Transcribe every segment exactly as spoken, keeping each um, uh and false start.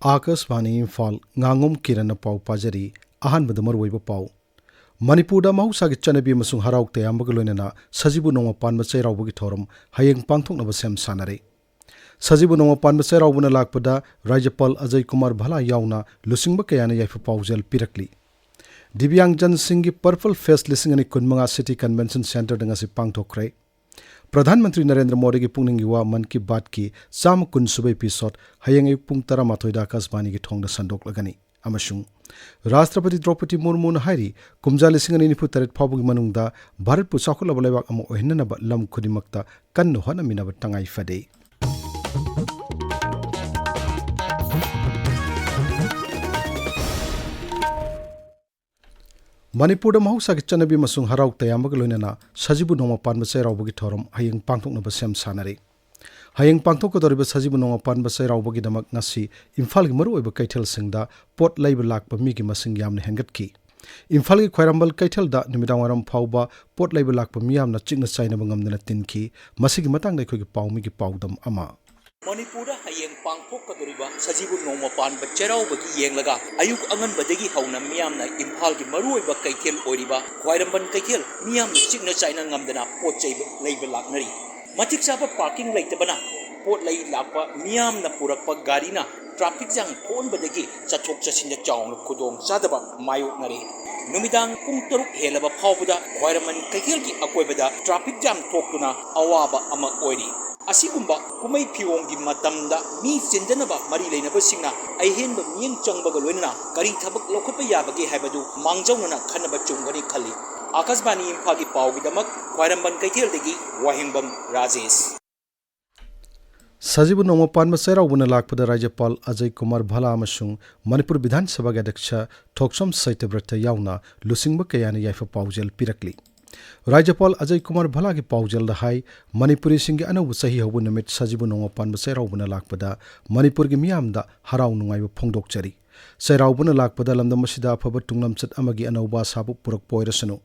ꯑꯥꯀꯥꯁꯕꯥꯅꯤ ꯏꯝꯐꯥꯜ, ꯉꯥꯉꯣꯝ ꯀꯤꯔꯟꯅ ꯄꯥꯎ ꯄꯥꯖꯔꯤ꯫ ꯑꯍꯥꯟꯕꯗ ꯃꯔꯨꯑꯣꯏꯕ ꯄꯥꯎ꯫ ꯃꯅꯤꯄꯨꯔꯗ ꯃꯍꯧꯁꯥꯒꯤ ꯆꯠꯅꯕꯤ ꯑꯃꯁꯨꯡ ꯍꯔꯥꯎ ꯇꯌꯥꯝꯕꯒ ꯂꯣꯏꯅꯅ ꯁꯖꯤꯕꯨ ꯅꯣꯡꯃ ꯄꯥꯟꯕ ꯆꯩꯔꯥꯎꯕꯒꯤ ꯊꯧꯔꯝ ꯍꯌꯦꯡ ꯄꯥꯡꯊꯣꯛꯅꯕ ꯁꯦꯝ ꯁꯥꯅꯔꯦ꯫ ꯁꯖꯤꯕꯨ ꯅꯣꯡꯃ ꯄꯥꯟꯕ ꯆꯩꯔꯥꯎꯕꯅ ꯂꯥꯛꯄꯗ ꯔꯥꯖ꯭ꯌꯄꯥꯜ ꯑꯖꯌ ꯀꯨꯃꯥꯔ ꯚꯂꯥ ꯌꯥꯎꯅ ꯂꯨꯆꯤꯡꯕ ꯀꯌꯥꯅ ꯌꯥꯏꯐ ꯄꯥꯎꯖꯦꯜ ꯄꯤꯔꯛꯂꯤ꯫ ꯗꯤꯕ꯭ꯌꯥꯡꯖꯟꯁꯤꯡꯒꯤ ꯄꯔꯄꯜ ꯐꯦꯁ ꯂꯤꯁꯤꯡ ꯑꯅꯤ ꯀꯨꯟꯃꯉꯥ ꯁꯤꯇꯤ ꯀꯟꯚꯦꯟꯁꯟ ꯁꯦꯟꯇꯔꯗ ꯉꯁꯤ ꯄꯥꯡꯊꯣꯛꯈ꯭ꯔꯦ꯫ ꯄ꯭ꯔꯙꯥꯟ ꯃꯟꯇ꯭ꯔꯤ ꯅꯔꯦꯟꯗ꯭ꯔ ꯃꯣꯗꯤꯒꯤ ꯄꯨꯛꯅꯤꯡꯒꯤ ꯋꯥ ꯃꯟ ꯀꯤ ꯕꯥꯠꯀꯤ ꯆꯥꯝꯃ ꯀꯨꯟ ꯁꯨꯕ ꯏꯄꯤꯁꯣꯗ ꯍꯌꯦꯡ ꯑꯌꯨꯛ ꯄꯨꯡ ꯇꯔꯥꯃꯥꯊꯣꯏꯗ ꯑꯥꯀꯥꯁꯕꯥꯅꯤꯒꯤ ꯊꯣꯡꯗ ꯁꯟꯗꯣꯛꯂꯒꯅꯤ꯫ ꯑꯃꯁꯨꯡ ꯔꯥꯁꯇ꯭ꯔꯄꯇꯤ ꯗ꯭ꯔꯧꯄꯗꯤ ꯃꯨꯔꯃꯨꯅ ꯍꯥꯏꯔꯤ, ꯀꯨꯝꯖꯥ ꯂꯤꯁꯤꯡ ꯑꯅꯤ ꯅꯤꯐꯨ ꯇꯔꯦꯠ ꯐꯥꯎꯕꯒꯤ ꯃꯅꯨꯡꯗ ꯚꯥꯔꯠꯄꯨ ꯆꯥꯎꯈꯠꯂꯕ ꯂꯩꯕꯥꯛ ꯑꯃ ꯑꯣꯏꯍꯟꯅꯅꯕ ꯂꯝ ꯈꯨꯗꯤꯡꯃꯛꯇ ꯀꯟꯅ ꯍꯣꯠꯅꯃꯤꯟꯅꯕ ꯇꯉꯥꯏ ꯐꯗꯦ꯫ ꯃꯅꯤꯄꯨꯔꯗ ꯃꯍꯧꯁꯥꯒꯤ ꯆꯠꯅꯕꯤ ꯑꯃꯁꯨꯡ ꯍꯔꯥꯎ ꯇꯌꯥꯝꯕꯒ ꯂꯣꯏꯅꯅ ꯁꯖꯤꯕꯨ ꯅꯣꯡꯃ ꯄꯥꯟꯕ ꯆꯩꯔꯥꯎꯕꯒꯤ ꯊꯧꯔꯝ ꯍꯌꯦꯡ ꯄꯥꯡꯊꯣꯛꯅꯕ ꯁꯦꯝ ꯁꯥꯅꯔꯤ꯫ ꯍꯌꯦꯡ ꯄꯥꯡꯊꯣꯛꯀꯗꯧꯔꯤꯕ ꯁꯖꯤꯕꯨ ꯅꯣꯡꯃ ꯄꯥꯟꯕ ꯆꯩꯔꯥꯎꯕꯒꯤꯗꯃꯛ ꯉꯁꯤ ꯏꯝꯐꯥꯜꯒꯤ ꯃꯔꯨꯑꯣꯏꯕ ꯀꯩꯊꯦꯜꯁꯤꯡꯗ ꯄꯣꯠ ꯂꯩꯕ ꯂꯥꯛꯄ ꯃꯤꯒꯤ ꯃꯁꯤꯡ ꯌꯥꯝꯅ ꯍꯦꯟꯒꯠꯈꯤ꯫ ꯏꯝꯐꯥꯜꯒꯤ ꯈ꯭ꯋꯥꯏꯔꯝꯕꯟ ꯀꯩꯊꯦꯜꯗ ꯅꯨꯃꯤꯗꯥꯡꯋꯥꯏꯔꯝ ꯐꯥꯎꯕ ꯄꯣꯠ ꯂꯩꯕ ꯂꯥꯛꯄ ꯃꯤꯌꯥꯝꯅ ꯆꯤꯛꯅ ꯆꯥꯏꯅꯕ ꯉꯝꯗꯅ ꯇꯤꯟꯈꯤ꯫ ꯃꯁꯤꯒꯤ ꯃꯇꯥꯡꯗ ꯑꯩꯈꯣꯏꯒꯤ ꯄꯥꯎꯃꯤꯒꯤ ꯄꯥꯎꯗꯝ ꯑꯃ꯫ ꯃꯅꯤꯄꯨꯔꯗ ꯍꯌꯦꯡ ꯄꯥꯡꯊꯣꯛꯀꯗꯧꯔꯤꯕ ꯁꯖꯤꯕꯨ ꯅꯣꯡꯃ ꯄꯥꯟꯕ ꯆꯩꯔꯥꯎꯕꯒꯤ ꯌꯦꯡꯂꯒ ꯑꯌꯨꯛ ꯑꯉꯟꯕꯗꯒꯤ ꯍꯧꯅ ꯃꯤꯌꯥꯝꯅ ꯏꯝꯐꯥꯜꯒꯤ ꯃꯔꯨꯑꯣꯏꯕ ꯀꯩꯊꯦꯜ ꯑꯣꯏꯔꯤꯕ ꯈ꯭ꯋꯥꯏꯔꯝꯕꯟ ꯀꯩꯊꯦꯜ ꯃꯤꯌꯥꯝꯅ ꯆꯤꯛꯅ ꯆꯥꯏꯅ ꯉꯝꯗꯅ ꯄꯣꯠ ꯆꯩ ꯂꯩꯕ ꯂꯥꯛꯅꯔꯤ꯫ ꯃꯇꯤꯛ ꯆꯥꯕ ꯄꯥꯔꯀꯤꯡ ꯂꯩꯇꯕꯅ ꯄꯣꯠ ꯂꯩ ꯂꯥꯛꯄ ꯃꯤꯌꯥꯝꯅ ꯄꯨꯔꯛꯄ ꯒꯥꯔꯤꯅ ꯇ꯭ꯔꯥꯐꯤꯛ ꯖꯥꯝ ꯊꯣꯛꯍꯟꯕꯗꯒꯤ ꯆꯠꯊꯣꯛ ꯆꯠꯁꯤꯟꯗ ꯆꯥꯎꯅ ꯈꯨꯗꯣꯡ ꯆꯥꯗꯕ ꯃꯥꯌꯣꯛꯅꯔꯦ꯫ ꯅꯨꯃꯤꯗꯥꯡ ꯄꯨꯡ ꯇꯔꯨꯛ ꯍꯦꯜꯂꯕ ꯐꯥꯎꯕꯗ ꯈ꯭ꯋꯥꯏꯔꯝꯕꯟ ꯀꯩꯊꯦꯜꯒꯤ ꯑꯀꯣꯏꯕꯗ ꯇ꯭ꯔꯥꯐꯤꯛ ꯖꯥꯝ ꯊꯣꯛꯇꯨꯅ ꯑꯋꯥꯕ ꯑꯃ ꯑꯣꯏꯔꯤ꯫ ꯑꯁꯤꯒꯨꯝꯕ ꯀꯨꯝꯍꯩ ꯐꯤꯌꯣꯡꯒꯤ ꯃꯇꯝꯗ ꯃꯤ ꯆꯤꯟꯗꯅꯕ ꯃꯔꯤ ꯂꯩꯅꯕꯁꯤꯡꯅ ꯑꯍꯦꯟꯕ ꯃꯤꯠꯌꯦꯡ ꯆꯪꯕꯒ ꯂꯣꯏꯅꯅ ꯀꯔꯤ ꯊꯕꯛ ꯂꯧꯈꯠꯄ ꯌꯥꯕꯒꯦ ꯍꯥꯏꯕꯗꯨ ꯃꯥꯡꯖꯧꯅꯅ ꯈꯟꯅꯕ ꯆꯨꯝꯒꯅꯤ ꯈꯜꯂꯤ꯫ ꯑꯥꯀꯥꯁꯕꯥꯅꯤ ꯏꯝꯐꯥꯜꯒꯤ ꯄꯥꯎꯒꯤꯗꯃꯛ ꯈ꯭ꯋꯥꯏꯔꯝꯕꯟ ꯀꯩꯊꯦꯜꯗꯒꯤ ꯋꯥꯍꯦꯡꯕꯝ ꯔꯥꯖꯦꯁ꯫ ꯁꯖꯤꯕꯨ ꯅꯣꯡꯃ ꯄꯥꯟꯕ ꯆꯩꯔꯥꯎꯕꯅ ꯂꯥꯛꯄꯗ ꯔꯥꯖ꯭ꯌꯄꯥꯜ ꯑꯖꯌ ꯀꯨꯃꯥꯔ ꯚꯂꯥ ꯑꯃꯁꯨꯡ ꯃꯅꯤꯄꯨꯔ ꯕꯤꯙꯥꯟ ꯁꯚꯥꯒꯤ ꯑꯗ꯭ꯌꯛꯁ ꯊꯣꯛꯆꯣꯝ ꯁꯇ꯭ꯌꯕ꯭ꯔꯇ ꯌꯥꯎꯅ ꯂꯨꯆꯤꯡꯕ ꯀꯌꯥꯅ ꯌꯥꯏꯐ ꯄꯥꯎꯖꯦꯜ ꯄꯤꯔꯛꯂꯤ꯫ ꯔꯥꯖ꯭ꯌꯄꯥꯜ ꯑꯖꯌ ꯀꯨꯃꯥꯔ ꯚꯂꯥꯒꯤ ꯄꯥꯎꯖꯦꯜꯗ ꯍꯥꯏ, ꯃꯅꯤꯄꯨꯔꯤꯁꯤꯡꯒꯤ ꯑꯅꯧꯕ ꯆꯍꯤ ꯍꯧꯕ ꯅꯨꯃꯤꯠ ꯁꯖꯤꯕꯨ ꯅꯣꯡꯃ ꯄꯥꯟꯕ ꯆꯩꯔꯥꯎꯕꯅ ꯂꯥꯛꯄꯗ ꯃꯅꯤꯄꯨꯔꯒꯤ ꯃꯤꯌꯥꯝꯗ ꯍꯔꯥꯎ ꯅꯨꯡꯉꯥꯏꯕ ꯐꯣꯡꯗꯣꯛꯆꯔꯤ꯫ ꯆꯩꯔꯥꯎꯕꯅ ꯂꯥꯛꯄꯗ ꯂꯝꯗꯝ ꯑꯁꯤꯗ ꯑꯐꯕ ꯇꯨꯡꯂꯝꯆꯠ ꯑꯃꯒꯤ ꯑꯅꯧꯕ ꯑꯁꯥꯕꯨ ꯄꯨꯔꯛꯄ ꯑꯣꯏꯔꯁꯅꯨ꯫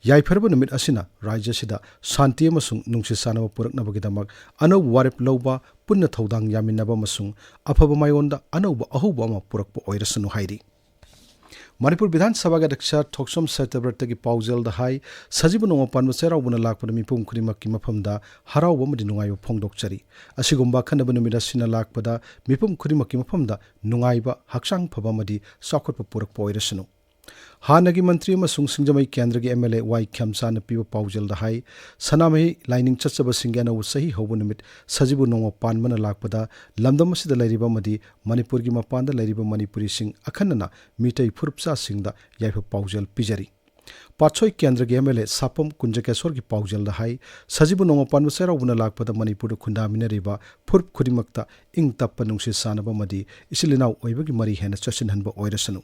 ꯌꯥꯏꯐꯔꯕ ꯅꯨꯃꯤꯠ ꯑꯁꯤꯅ ꯔꯥꯖ꯭ꯌ ꯑꯁꯤꯗ ꯁꯥꯟꯇꯤ ꯑꯃꯁꯨꯡ ꯅꯨꯡꯁꯤ ꯆꯥꯟꯅꯕ ꯄꯨꯔꯛꯅꯕꯒꯤꯗꯃꯛ ꯑꯅꯧꯕ ꯋꯥꯔꯦꯞ ꯂꯧꯕ, ꯄꯨꯟꯅ ꯊꯧꯗꯥꯡ ꯌꯥꯃꯤꯟꯅꯕ ꯑꯃꯁꯨꯡ ꯑꯐꯕ ꯃꯥꯏꯑꯣꯟꯗ ꯑꯅꯧꯕ ꯑꯍꯧꯕ ꯑꯃ ꯄꯨꯔꯛꯄ ꯑꯣꯏꯔꯁꯅꯨ ꯍꯥꯏꯔꯤ꯫ ꯃꯅꯤꯄꯨꯔ ꯕꯤꯙꯥꯟ ꯁꯚꯥꯒꯤ ꯑꯗ꯭ꯌꯛꯁ ꯊꯣꯛꯆꯣꯝ ꯁꯇ꯭ꯌꯕ꯭ꯔꯇꯒꯤ ꯄꯥꯎꯖꯦꯜꯗ ꯍꯥꯏ, ꯁꯖꯤꯕꯨ ꯅꯣꯡꯃ ꯄꯥꯟꯕ ꯆꯩꯔꯥꯎꯕꯅ ꯂꯥꯛꯄꯗ ꯃꯤꯄꯨꯝ ꯈꯨꯗꯤꯡꯃꯛꯀꯤ ꯃꯐꯝꯗ ꯍꯔꯥꯎꯕ ꯑꯃꯗꯤ ꯅꯨꯡꯉꯥꯏꯕ ꯐꯣꯡꯗꯣꯛꯆꯔꯤ꯫ ꯑꯁꯤꯒꯨꯝꯕ ꯑꯈꯟꯅꯕ ꯅꯨꯃꯤꯠ ꯑꯁꯤꯅ ꯂꯥꯛꯄꯗ ꯃꯤꯄꯨꯝ ꯈꯨꯗꯤꯡꯃꯛꯀꯤ ꯃꯐꯝꯗ ꯅꯨꯡꯉꯥꯏꯕ, ꯍꯛꯆꯥꯡ ꯐꯕ ꯑꯃꯗꯤ ꯆꯥꯎꯈꯠꯄ ꯄꯨꯔꯛꯄ ꯑꯣꯏꯔꯁꯅꯨ꯫ ꯍꯥꯟꯅꯒꯤ ꯃꯟꯇ꯭ꯔꯤ ꯑꯃꯁꯨꯡ ꯁꯤꯡꯖꯃꯩ ꯀꯦꯟꯗ꯭ꯔꯒꯤ ꯑꯦꯝ ꯑꯦꯜ ꯑꯦ ꯋꯥꯏ ꯈ꯭ꯌꯥꯝꯆꯥꯅ ꯄꯤꯕ ꯄꯥꯎꯖꯦꯜꯗ ꯍꯥꯏ, ꯁꯅꯥꯃꯍꯤ ꯂꯥꯏꯅꯤꯡ ꯆꯠꯆꯕꯁꯤꯡꯒꯤ ꯑꯅꯧꯕ ꯆꯍꯤ ꯍꯧꯕ ꯅꯨꯃꯤꯠ ꯁꯖꯤꯕꯨ ꯅꯣꯡꯃ ꯄꯥꯟꯕꯅ ꯂꯥꯛꯄꯗ ꯂꯝꯗꯝ ꯑꯁꯤꯗ ꯂꯩꯔꯤꯕ ꯑꯃꯗꯤ ꯃꯅꯤꯄꯨꯔꯒꯤ ꯃꯄꯥꯟꯗ ꯂꯩꯔꯤꯕ ꯃꯅꯤꯄꯨꯔꯤꯁꯤꯡ, ꯑꯈꯟꯅꯅ ꯃꯤꯇꯩ ꯐꯨꯔꯨꯞꯆꯥꯁꯤꯡꯗ ꯌꯥꯏꯐ ꯄꯥꯎꯖꯦꯜ ꯄꯤꯖꯔꯤ꯫ ꯄꯥꯠꯁꯣꯏ ꯀꯦꯟꯗ꯭ꯔꯒꯤ ꯑꯦꯝ ꯑꯦꯜ ꯑꯦ ꯁꯥꯄꯝ ꯀꯨꯟꯖꯀꯦꯁꯣꯔꯒꯤ ꯄꯥꯎꯖꯦꯜꯗ ꯍꯥꯏ, ꯁꯖꯤꯕꯨ ꯅꯣꯡꯃ ꯄꯥꯟꯕ ꯆꯩꯔꯥꯎꯕꯅ ꯂꯥꯛꯄꯗ ꯃꯅꯤꯄꯨꯔꯗ ꯈꯨꯟꯗꯥꯃꯤꯟꯅꯔꯤꯕ ꯐꯨꯔꯨꯞ ꯈꯨꯗꯤꯡꯃꯛꯇ ꯏꯪ ꯇꯞꯄ, ꯅꯨꯡꯁꯤ ꯆꯥꯟꯅꯕ ꯑꯃꯗꯤ ꯏꯆꯤꯜ ꯏꯅꯥꯎ ꯑꯣꯏꯕꯒꯤ ꯃꯔꯤ ꯍꯦꯟꯅ ꯆꯠꯁꯤꯟꯍꯟꯕ ꯑꯣꯏꯔꯁꯅꯨ꯫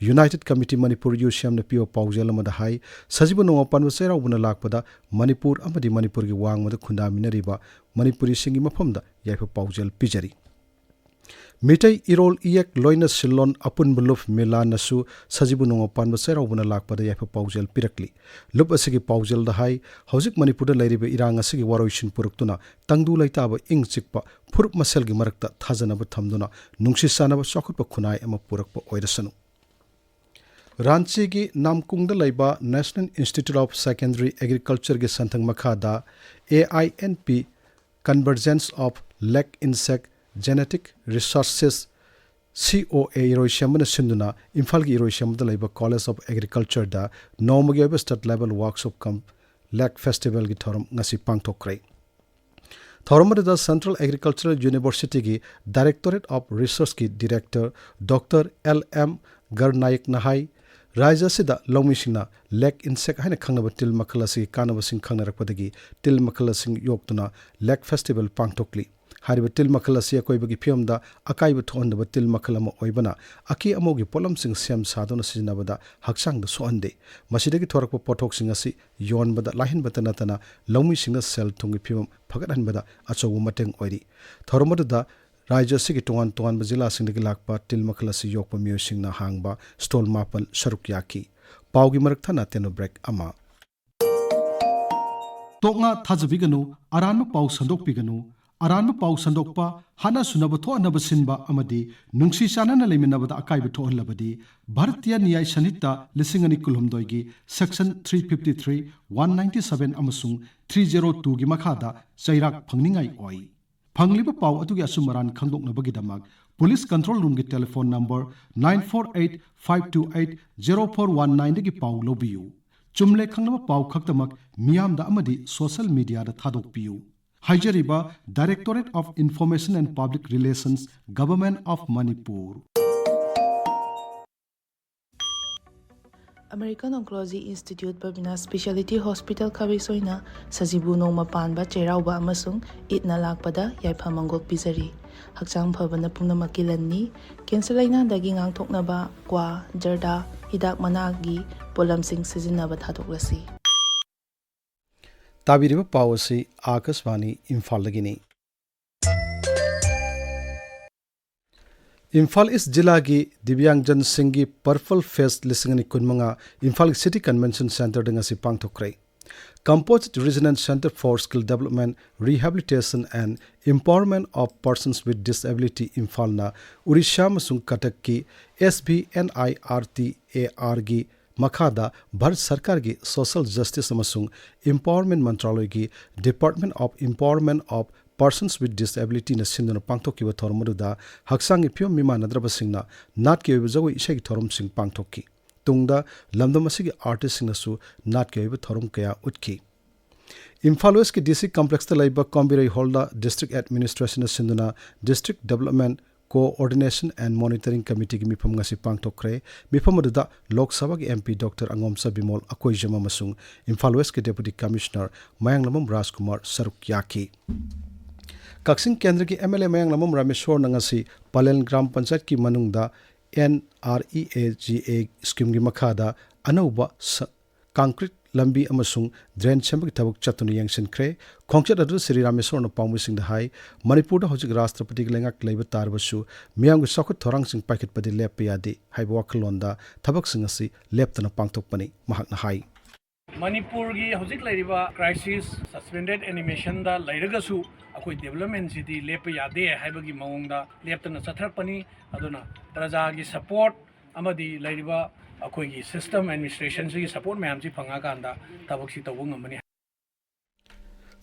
ꯌꯨꯅꯥꯏꯇꯦꯗ ꯀꯃꯤꯇꯤ ꯃꯅꯤꯄꯨꯔ, ꯌꯨ ꯁꯤ ꯑꯦꯝꯅ ꯄꯤꯕ ꯄꯥꯎꯖꯦꯜ ꯑꯃꯗ ꯍꯥꯏ, ꯁꯖꯤꯕꯨ ꯅꯣꯡꯃ ꯄꯥꯟꯕ ꯆꯩꯔꯥꯎꯕꯅ ꯂꯥꯛꯄꯗ ꯃꯅꯤꯄꯨꯔ ꯑꯃꯗꯤ ꯃꯅꯤꯄꯨꯔꯒꯤ ꯋꯥꯡꯃꯗ ꯈꯨꯟꯗꯥꯃꯤꯟꯅꯔꯤꯕ ꯃꯅꯤꯄꯨꯔꯤꯁꯤꯡꯒꯤ ꯃꯐꯝꯗ ꯌꯥꯏꯐ ꯄꯥꯎꯖꯦꯜ ꯄꯤꯖꯔꯤ꯫ ꯃꯤꯇꯩ ꯏꯔꯣꯜ ꯏꯌꯦꯛ ꯂꯣꯏꯅ ꯁꯤꯜꯂꯣꯟ ꯑꯄꯨꯟꯕ ꯂꯨꯞ ꯃꯤꯂꯥꯟꯅꯁꯨ ꯁꯖꯤꯕꯨ ꯅꯣꯡꯃ ꯄꯥꯟꯕ ꯆꯩꯔꯥꯎꯕꯅ ꯂꯥꯛꯄꯗ ꯌꯥꯏꯐ ꯄꯥꯎꯖꯦꯜ ꯄꯤꯔꯛꯂꯤ꯫ ꯂꯨꯞ ꯑꯁꯤꯒꯤ ꯄꯥꯎꯖꯦꯜꯗ ꯍꯥꯏ, ꯍꯧꯖꯤꯛ ꯃꯅꯤꯄꯨꯔꯗ ꯂꯩꯔꯤꯕ ꯏꯔꯥꯡ ꯑꯁꯤꯒꯤ ꯋꯥꯔꯣꯏꯁꯤꯟ ꯄꯨꯔꯛꯇꯨꯅ ꯇꯪꯗꯨ ꯂꯩꯇꯥꯕ ꯏꯪ ꯆꯤꯛꯄ ꯐꯨꯔꯨꯞ ꯃꯁꯦꯜꯒꯤ ꯃꯔꯛꯇ ꯊꯥꯖꯅꯕ ꯊꯝꯗꯨꯅ ꯅꯨꯡꯁꯤ ꯆꯥꯟꯅꯕ ꯆꯥꯎꯈꯠꯄ ꯈꯨꯟꯅꯥꯏ ꯑꯃ ꯄꯨꯔꯛꯄ ꯑꯣꯏꯔꯁꯅꯨ꯫ ꯔꯥꯟꯆꯤꯒꯤ ꯅꯥꯝꯀꯨꯡꯗ ꯂꯩꯕ National Institute of Secondary Agricultureꯒꯤ ꯁꯟꯊꯪ ꯃꯈꯥꯗ A I N P Convergence of Lake Insect Genetic Resources, C O A, ꯏꯔꯣꯏꯁꯦꯝꯕꯅ ꯁꯤꯟꯗꯨꯅ ꯏꯝꯐꯥꯜꯒꯤ ꯏꯔꯣꯏꯁꯦꯝꯕꯗ ꯂꯩꯕ College of Agricultureꯗ ꯅꯣꯡꯃꯒꯤ ꯑꯣꯏꯕ state level workshop cum Lake Festivalꯒꯤ ꯊꯧꯔꯝ ꯉꯁꯤ ꯄꯥꯡꯊꯣꯛꯈ꯭ꯔꯦ꯫ ꯊꯧꯔꯝ ꯑꯗꯨꯗ Central Agricultural Universityꯒꯤ Directorate of Researchꯀꯤ Director Doctor L M ꯒꯔꯅꯥꯌꯛꯅ ꯍꯥꯏ, ꯔꯥꯖ꯭ꯌ ꯑꯁꯤꯗ ꯂꯧꯃꯤꯁꯤꯡꯅ ꯂꯦꯛ ꯏꯟꯁꯦꯛ ꯍꯥꯏꯅ ꯈꯪꯅꯕ ꯇꯤꯜ ꯃꯈꯜ ꯑꯁꯤꯒꯤ ꯀꯥꯟꯅꯕꯁꯤꯡ ꯈꯪꯅꯔꯛꯄꯗꯒꯤ ꯇꯤꯜ ꯃꯈꯜ ꯑꯁꯤꯡ ꯌꯣꯛꯇꯨꯅ ꯂꯦꯛ ꯐꯦꯁꯇꯤꯚꯦꯜ ꯄꯥꯡꯊꯣꯛꯂꯤ꯫ ꯍꯥꯏꯔꯤꯕ ꯇꯤꯜ ꯃꯈꯜ ꯑꯁꯤ ꯑꯀꯣꯏꯕꯒꯤ ꯐꯤꯕꯝꯗ ꯑꯀꯥꯏꯕ ꯊꯣꯛꯍꯟꯗꯕ ꯇꯤꯜ ꯃꯈꯜ ꯑꯃ ꯑꯣꯏꯕꯅ ꯑꯀꯦ ꯑꯃꯧꯒꯤ ꯄꯣꯠꯂꯝꯁꯤꯡ ꯁꯦꯝ ꯁꯥꯗꯨꯅ ꯁꯤꯖꯤꯟꯅꯕꯗ ꯍꯛꯆꯥꯡꯗ ꯁꯣꯛꯍꯟꯗꯦ꯫ ꯃꯁꯤꯗꯒꯤ ꯊꯣꯔꯛꯄ ꯄꯣꯠꯊꯣꯛꯁꯤꯡ ꯑꯁꯤ ꯌꯣꯟꯕꯗ ꯂꯥꯏꯍꯟꯕꯇ ꯅꯠꯇꯅ ꯂꯧꯃꯤꯁꯤꯡꯅ ꯁꯦꯜ ꯊꯨꯝꯒꯤ ꯐꯤꯕꯝ ꯐꯒꯠꯍꯟꯕꯗ ꯑꯆꯧꯕ ꯃꯇꯦꯡ ꯑꯣꯏꯔꯤ꯫ ꯊꯧꯔꯝ ꯑꯗꯨꯗ ꯔꯥꯖ꯭ꯌ ꯑꯁꯤꯒꯤ ꯇꯣꯉꯥꯟ ꯇꯣꯉꯥꯟꯕ ꯖꯤꯂꯥꯁꯤꯡꯗꯒꯤ ꯂꯥꯛꯄ ꯇꯤꯜ ꯃꯈꯜ ꯑꯁꯤ ꯌꯣꯛꯄ ꯃꯤꯑꯣꯏꯁꯤꯡꯅ ꯍꯥꯡꯕ stall ꯃꯥꯄꯜ ꯁꯔꯨꯛ ꯌꯥꯈꯤ꯫ ꯄꯥꯎꯒꯤ ꯃꯔꯛ ꯊꯠꯅ ꯇꯦꯅꯣ ꯕ꯭ꯔꯦꯛ ꯑꯃ꯫ ꯇꯣꯛꯉꯥ ꯊꯥꯖꯕꯤꯒꯅꯨ, ꯑꯔꯥꯟꯕ ꯄꯥꯎ ꯁꯟꯗꯣꯛꯄꯤꯒꯅꯨ꯫ ꯑꯔꯥꯟꯕ ꯄꯥꯎ ꯁꯟꯗꯣꯛꯄ, ꯍꯥꯠꯅ ꯁꯨꯅꯕ ꯊꯣꯛꯍꯟꯅꯕ ꯁꯤꯟꯕ ꯑꯃꯗꯤ ꯅꯨꯡꯁꯤ ꯆꯥꯟꯅꯅ ꯂꯩꯃꯤꯟꯅꯕꯗ ꯑꯀꯥꯏꯕ ꯊꯣꯛꯍꯜꯂꯕꯗꯤ ꯚꯥꯔꯇꯤꯌ ꯅ꯭ꯌꯥꯏ ꯁꯟꯍꯤꯇꯥ ꯂꯤꯁꯤꯡ ꯑꯅꯤ ꯀꯨꯟꯍꯨꯝꯗꯣꯏꯒꯤ section three fifty three, one ninety seven ꯑꯃꯁꯨꯡ three zero twoꯒꯤ ꯃꯈꯥꯗ ꯆꯩꯔꯥꯛ ꯐꯪꯅꯤꯡꯉꯥꯏ ꯑꯣꯏ꯫ ꯐꯪꯂꯤꯕ ꯄꯥꯎ ꯑꯗꯨꯒꯤ ꯑꯆꯨꯝ ꯑꯔꯥꯟ ꯈꯪꯗꯣꯛꯅꯕꯒꯤꯗꯃꯛ police control roomꯒꯤ telephone number nine four eight five two eight zero four one nineꯗꯒꯤ ꯄꯥꯎ ꯂꯧꯕꯤꯌꯨ꯫ ꯆꯨꯝꯂꯦ ꯈꯪꯂꯕ ꯄꯥꯎ ꯈꯛꯇꯃꯛ ꯃꯤꯌꯥꯝꯗ ꯑꯃꯗꯤ social mediaꯗ ꯊꯥꯗꯣꯛꯄꯤꯌꯨ꯫ ꯍꯥꯏꯖꯔꯤꯕ Directorate of Information and Public Relations, Government of Manipur꯫ American Oncology Institute Babina Specialty Hospital ꯈꯥꯕꯩꯁꯣꯏꯅ ꯁꯖꯤꯕꯨ ꯅꯣꯡꯃ ꯄꯥꯟꯕ ꯆꯩꯔꯥꯎꯕ ꯑꯃꯁꯨꯡ ꯏꯗꯅ ꯂꯥꯛꯄꯗ ꯌꯥꯏꯐ ꯃꯪꯒꯣꯜ ꯄꯤꯖꯔꯤ꯫ ꯍꯛꯆꯥꯡ ꯐꯕꯅ ꯄꯨꯝꯅꯃꯛꯀꯤ ꯂꯟꯅꯤ꯫ Cancer ꯂꯥꯏꯅꯥꯗꯒꯤ ꯉꯥꯛꯊꯣꯛꯅꯕ ꯀ꯭ꯋꯥ, ꯖꯔꯗꯥ, ꯍꯤꯗꯥꯛ ꯃꯅꯥꯒꯤ ꯄꯣꯠꯂꯝꯁꯤꯡ ꯁꯤꯖꯤꯟꯅꯕ ꯊꯥꯗꯣꯛꯂꯁꯤ꯫ ꯇꯥꯕꯤꯔꯤꯕ ꯄꯥꯎ ꯑꯁꯤ ꯑꯥꯀꯥꯁꯕꯥꯅꯤ ꯏꯝꯐꯥꯜꯗꯒꯤꯅꯤ꯫ ꯏꯝꯐꯥꯜ ꯏꯁ ꯖꯤꯂꯥꯒꯤ ꯗꯤꯕ꯭ꯌꯥꯡꯖꯟꯁꯤꯡꯒꯤ Purple Fest ꯂꯤꯁꯤꯡ ꯑꯅꯤ ꯀꯨꯟꯃꯉꯥ ꯏꯝꯐꯥꯜꯒꯤ City Convention Centreꯗ ꯉꯁꯤ ꯄꯥꯡꯊꯣꯛꯈ꯭ꯔꯦ꯫ Composite Regional Centre for Skill Development, Rehabilitation and Empowerment of Persons with Disability ꯏꯝꯐꯥꯜꯅ Orissa ꯑꯃꯁꯨꯡ ꯀꯇꯛꯀꯤ S B N I R T A Rꯒꯤ ꯃꯈꯥꯗ ꯚꯥꯔꯠ ꯁꯔꯀꯥꯔꯒꯤ Social Justice ꯑꯃꯁꯨꯡ Empowerment ꯃꯟꯇ꯭ꯔꯥꯂꯣꯏꯒꯤ Department of Empowerment of Persons with Disabilityꯅ ꯁꯤꯟꯗꯨꯅ ꯄꯥꯡꯊꯣꯛꯈꯤꯕ ꯊꯧꯔꯝ ꯑꯗꯨꯗ ꯍꯛꯆꯥꯡꯒꯤ ꯐꯤꯕꯝ ꯃꯤꯃꯥꯟꯅꯗ꯭ꯔꯕꯁꯤꯡꯅ ꯅꯥꯠꯀꯤ ꯑꯣꯏꯕ ꯖꯒꯣꯏ ꯏꯁꯩꯒꯤ ꯊꯧꯔꯝꯁꯤꯡ ꯄꯥꯡꯊꯣꯛꯈꯤ꯫ ꯇꯨꯡꯗ ꯂꯝꯗꯝ ꯑꯁꯤꯒꯤ artistꯁꯤꯡꯅꯁꯨ ꯅꯥꯠꯀꯤ ꯑꯣꯏꯕ ꯊꯧꯔꯝ ꯀꯌꯥ ꯎꯠꯈꯤ꯫ ꯏꯝꯐꯥꯜ Westꯀꯤ D C Complexꯇ ꯂꯩꯕ ꯀꯣꯝꯕꯤꯔꯩ Hallꯗ District Administrationꯅ ꯁꯤꯟꯗꯨꯅ District Development Coordination and Monitoring Committeeꯒꯤ ꯃꯤꯐꯝ ꯉꯁꯤ ꯄꯥꯡꯊꯣꯛꯈ꯭ꯔꯦ꯫ ꯃꯤꯐꯝ ꯑꯗꯨꯗ ꯂꯣꯛ ꯁꯚꯥꯒꯤ M P Doctor ꯑꯉꯣꯝꯆꯥ Bimol Akoijam ꯑꯃꯁꯨꯡ ꯏꯝꯐꯥꯜ Westꯀꯤ Deputy Commissioner ꯃꯌꯥꯡꯂꯝꯕꯝ ꯔꯥꯖꯀꯨꯃꯥꯔ ꯁꯔꯨꯛ ꯌꯥꯈꯤ꯫ ꯀꯛꯆꯤꯡ ꯀꯦꯟꯗ꯭ꯔꯒꯤ M L A ꯃꯌꯥꯡꯂꯝꯕꯝ ꯔꯥꯃꯦꯁꯣꯔꯅ ꯉꯁꯤ ꯄꯂꯦꯜ ꯒ꯭ꯔꯥꯝ ꯄꯟꯆꯥꯌꯠꯀꯤ ꯃꯅꯨꯡꯗ N R E A G A schemeꯒꯤ ꯃꯈꯥꯗ ꯑꯅꯧꯕ ꯁ-, concrete ꯂꯝꯕꯤ ꯑꯃꯁꯨꯡ ꯗ꯭ꯔꯦꯟ ꯁꯦꯝꯕꯒꯤ ꯊꯕꯛ ꯆꯠꯇꯨꯅ ꯌꯦꯡꯁꯤꯟꯈ꯭ꯔꯦ꯫ ꯈꯣꯡꯆꯠ ꯑꯗꯨꯗ ꯁ꯭ꯔꯤ ꯔꯥꯃꯦꯁꯣꯔꯅ ꯄꯥꯎꯃꯤꯁꯤꯡꯗ ꯍꯥꯏ, ꯃꯅꯤꯄꯨꯔꯗ ꯍꯧꯖꯤꯛ ꯔꯥꯁꯇ꯭ꯔꯄꯇꯤꯒꯤ ꯂꯩꯉꯥꯛ ꯂꯩꯕ ꯇꯥꯔꯕꯁꯨ ꯃꯤꯌꯥꯝꯒꯤ ꯆꯥꯎꯈꯠ ꯊꯧꯔꯥꯡꯁꯤꯡ ꯄꯥꯏꯈꯠꯄꯗꯤ ꯂꯦꯞꯄ ꯌꯥꯗꯦ ꯍꯥꯏꯕ ꯋꯥꯈꯜꯂꯣꯟꯗ ꯊꯕꯛꯁꯤꯡ ꯑꯁꯤ ꯂꯦꯞꯇꯅ ꯄꯥꯡꯊꯣꯛꯄꯅꯤ꯫ ꯃꯍꯥꯛꯅ ꯍꯥꯏ꯫ ꯃꯅꯤꯄꯨꯔꯒꯤ ꯍꯧꯖꯤꯛ ꯂꯩꯔꯤꯕ crisis, suspended animationꯗ ꯂꯩꯔꯒꯁꯨ ꯑꯩꯈꯣꯏ developmentꯁꯤꯗꯤ ꯂꯦꯞꯄ ꯌꯥꯗꯦ ꯍꯥꯏꯕꯒꯤ ꯃꯑꯣꯡꯗ ꯂꯦꯞꯇꯅ ꯆꯠꯊꯔꯛꯄꯅꯤ꯫ ꯑꯗꯨꯅ ꯄ꯭ꯔꯖꯥꯒꯤ support ꯑꯃꯗꯤ ꯂꯩꯔꯤꯕ ꯑꯩꯈꯣꯏꯒꯤ system, administrationꯁꯤꯒꯤ support ꯃꯌꯥꯝꯁꯤ ꯐꯪꯉꯀꯥꯟꯗ ꯊꯕꯛꯁꯤ ꯇꯧꯕ ꯉꯝꯃꯅꯤ꯫